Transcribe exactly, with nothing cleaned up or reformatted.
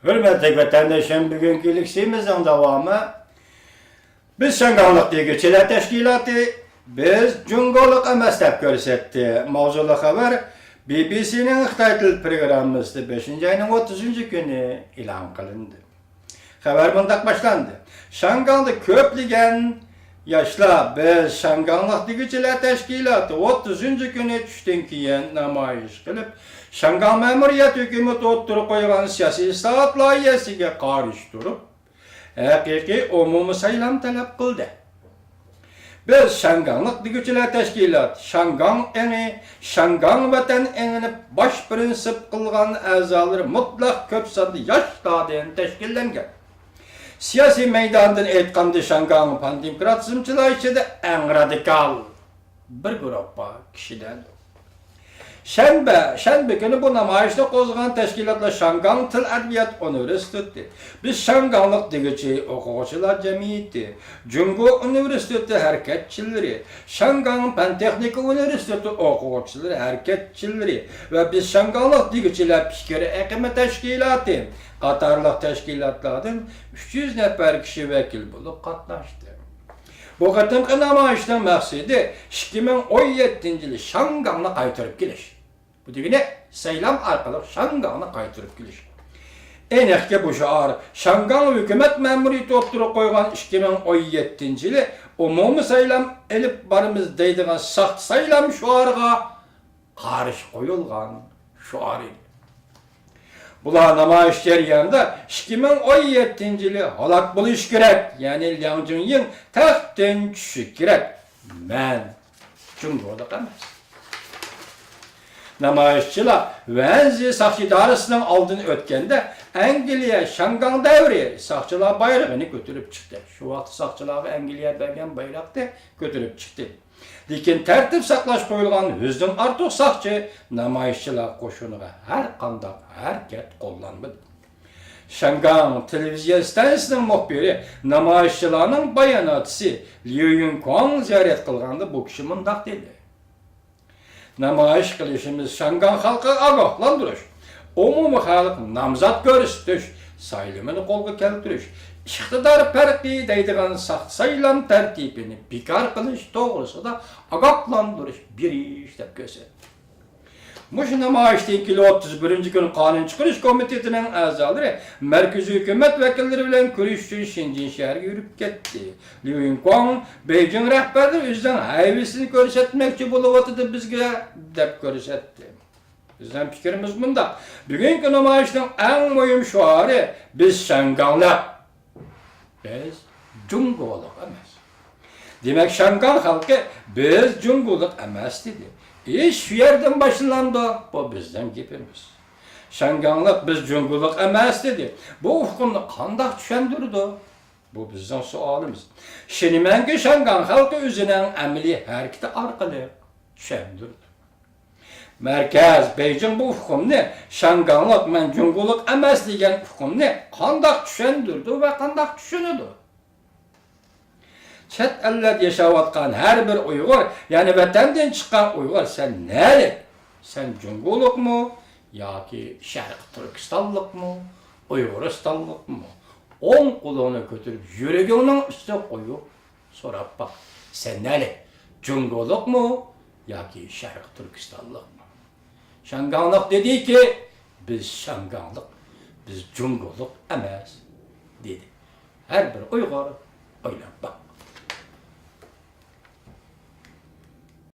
ھۆرمەتلىك ۋەتەنداشلىرىم، بۈگۈنكى لېكسىيىمىزنىڭ داۋامى بىز شياڭگاڭلىق دېگۈچىلەر تەشكىلاتى، بىز جۇڭگولۇق ئەمەس دەپ كۆرسەتتى ماۋزۇلۇق خەۋەر بى بى سىنىڭ خىتاي تىل پروگراممىسىدا بەشىنچى ئاينىڭ ئوتتۇزىنچى كۈنى ئېلان قىلىندى. خەۋەر مۇنداق باشلاندى. شياڭگاڭدا كۆپلىگەن ياشلار، بىز شياڭگاڭلىق دېگۈچىلەر تەشكىلاتى ئوتتۇزىنچى كۈنى چۈشتىن كېيىن نامايىش قىلىپ، شياڭگاڭ مەمۇرىيەت ھۆكۈمىتى ئوتتۇرىغا قويغان سىياسىي ئىسلاھات لايىھەسىگە قارشى تۇرۇپ، ھەقىقىي ئومۇمىي سايلام تەلەپ قىلدى. بىز شياڭگاڭلىق دېگۈچىلەر تەشكىلات، شياڭگاڭ ئېڭى، شياڭگاڭ ۋەتەن ئېڭىنى باش پىرىنسىپ قىلغان ئەزالىرى مۇتلەق كۆپ ساندا ياشلاردىن تەشكىللەنگەن. سىياسىي مەيداندىن ئېيتقاندا، شياڭگاڭ پان دېموكراتىزمچىلار ئىچىدە ئەڭ رادىكال بىر گۇرۇپپا كىشىلەردۇر. شەنبە، شەنبە كۈنى بۇ نامايىشنى قوزغىغان تەشكىلاتلار شياڭگاڭ تىل ئەدەبىيات ئۇنىۋېرسىتېتى، بىز شياڭگاڭلىق دېگۈچى ئوقۇغۇچىلار جەمئىيىتى، جۇڭگو ئۇنىۋېرسىتېتى ھەرىكەتچىلىرى، شياڭگاڭ پەن تېخنىكا ئۇنىۋېرسىتېتى ئوقۇغۇچىلىرى ھەرىكەتچىلىرى ۋە بىز شياڭگاڭلىق دېگۈچىلەر پىكىر ئېقىمى تەشكىلاتى قاتارلىق تەشكىلاتلاردىن ئۈچ يۈز نەپەر كىشى ۋەكىل بولۇپ قاتناشتى. بۇ قېتىمقى نامايىشنىڭ مەقسىتى ئىككى مىڭ ئون يەتتىنچى يىلى شياڭگاڭنى قايتۇرۇپ كېلىش. بۇ دېگىنى سايلام ئارقىلىق شياڭگاڭنى قايتۇرۇپ كېلىش. ئېنىقكى، بۇ شوئار شياڭگاڭ ھۆكۈمەت مەمۇرىيىتى ئوتتۇرىغا قويغان ئىككى مىڭ ئون يەتتىنچى يىلى ئومۇمىي سايلام ئېلىپ بارىمىز دەيدىغان ساختا سايلام شوئارىغا قارشى قويۇلغان شوئار ئىدى. بۇلار نامايىش جەريانىدا ئىككى مىڭ ئون يەتتىنچى يىلى ھالاك بولۇشى كېرەك، يەنى لياڭ جىڭيىڭ تەختتىن چۈشۈشى كېرەك. مەن جۇڭگولۇق ئەمەس. نامايىشچىلار ۋەنزى ساقچى ئىدارىسىنىڭ ئالدىدىن ئۆتكەندە، ئەنگلىيە شياڭگاڭ دەۋرى ساقچىلار بايرىقىنى كۆتۈرۈپ چىقتى. شۇ ۋاقىت ساقچىلارغا ئەنگلىيە بەرگەن بايراقنى كۆتۈرۈپ چىقتى. لېكىن تەرتىپ ساقلاش قويۇلغان يۈزدىن ئارتۇق ساقچى نامايىشچىلار قوشۇنىغا ھەر قانداق ھەرىكەت قوللانمىدى. شياڭگاڭ تېلېۋىزىيە ئىستانسىسىنىڭ مۇخبىرى نامايىشچىلارنىڭ باياناتچىسى ليۇ يۈنكۇاڭ زىيارەت قىلغاندا بۇ كىشى مۇنداق دېدى: نامايىش قىلىشىمىز شياڭگاڭ خەلقىگە ئاگاھلاندۇرۇش، ئومۇمىي خەلق نامزات كۆرسىتىش، سايلىمىنى قولغا كەلتۈرۈش، ئىقتىدار پەرقى دەيدىغان ساختا سايلام تەرتىپىنى بىكار قىلىش توغرىسىدا ئاگاھلاندۇرۇش بېرىش دەپ كۆرسەتتى. مۇشۇ نامايىشتىن كېيىن ئوتتۇز بىرىنچى كۈنى قانۇن چىقىرىش كومىتېتىنىڭ ئەزالىرى مەركىزىي ھۆكۈمەت ۋەكىللىرى بىلەن كۆرۈشۈش ئۈچۈن شېنجېن شەھىرىگە يۈرۈپ كەتتى. ليۇ يۈنكۇاڭ بېيجىڭ رەھبەرلىرى ئۆزىنىڭ ھەيۋىسىنى كۆرسەتمەكچى بولۇۋاتىدۇ بىزگە، دەپ كۆرسەتتى. بىزنىڭ پىكرىمىز مۇنداق، بۈگۈنكى نامايىشنىڭ ئەڭ مۇھىم شوئارى، بىز شياڭگاڭلىق. بىز جۇڭگولۇق ئەمەس. دېمەك، شياڭگاڭ خەلقى بىز جۇڭگولۇق ئەمەس دېدى. ئىش شۇ يەردىن باشلىنامدۇ؟ بۇ بىزنىڭ گېپىمىز. شياڭگاڭلىق بىز جۇڭگولۇق ئەمەس دېدى. بۇ ئۇقۇمنى قانداق چۈشەندۈرىدۇ؟ بۇ بىزنىڭ سوئالىمىز. ئىشىنىمەنكى، شياڭگاڭ خەلقى ئۆزىنىڭ ئەمەلىي ھەرىكىتى ئارقىلىق چۈشەندۈرىدۇ. مەركەز بېيجىڭ بۇ ئۇقۇمنى، شياڭگاڭلىق، مەن جۇڭگولۇق ئەمەس دېگەن ئۇقۇمنى قانداق چۈشەندۈرىدۇ ۋە قانداق چۈشىنىدۇ؟ چەت ئەللەردە ياشاۋاتقان ھەر بىر ئۇيغۇر، يەنى ۋەتەندىن چىققان ئۇيغۇر، سەن نەلىك؟ سەن جۇڭگولۇقمۇ ياكى شەرقىي تۈركىستانلىقمۇ، ئۇيغۇرىستانلىقمۇ؟ ئوڭ قولۇڭنى كۆتۈرۈپ، يۈرىكىڭنىڭ ئۈستىگە قويۇپ سوراپ باق، سەن نەلىك؟ جۇڭگولۇقمۇ ياكى شەرقىي تۈركىستانلىقمۇ؟ شياڭگاڭلىق دېدىكى، بىز شياڭگاڭلىق، بىز جۇڭگولۇق ئەمەس، دېدى. ھەر بىر ئۇيغۇر ئويلاپ باق.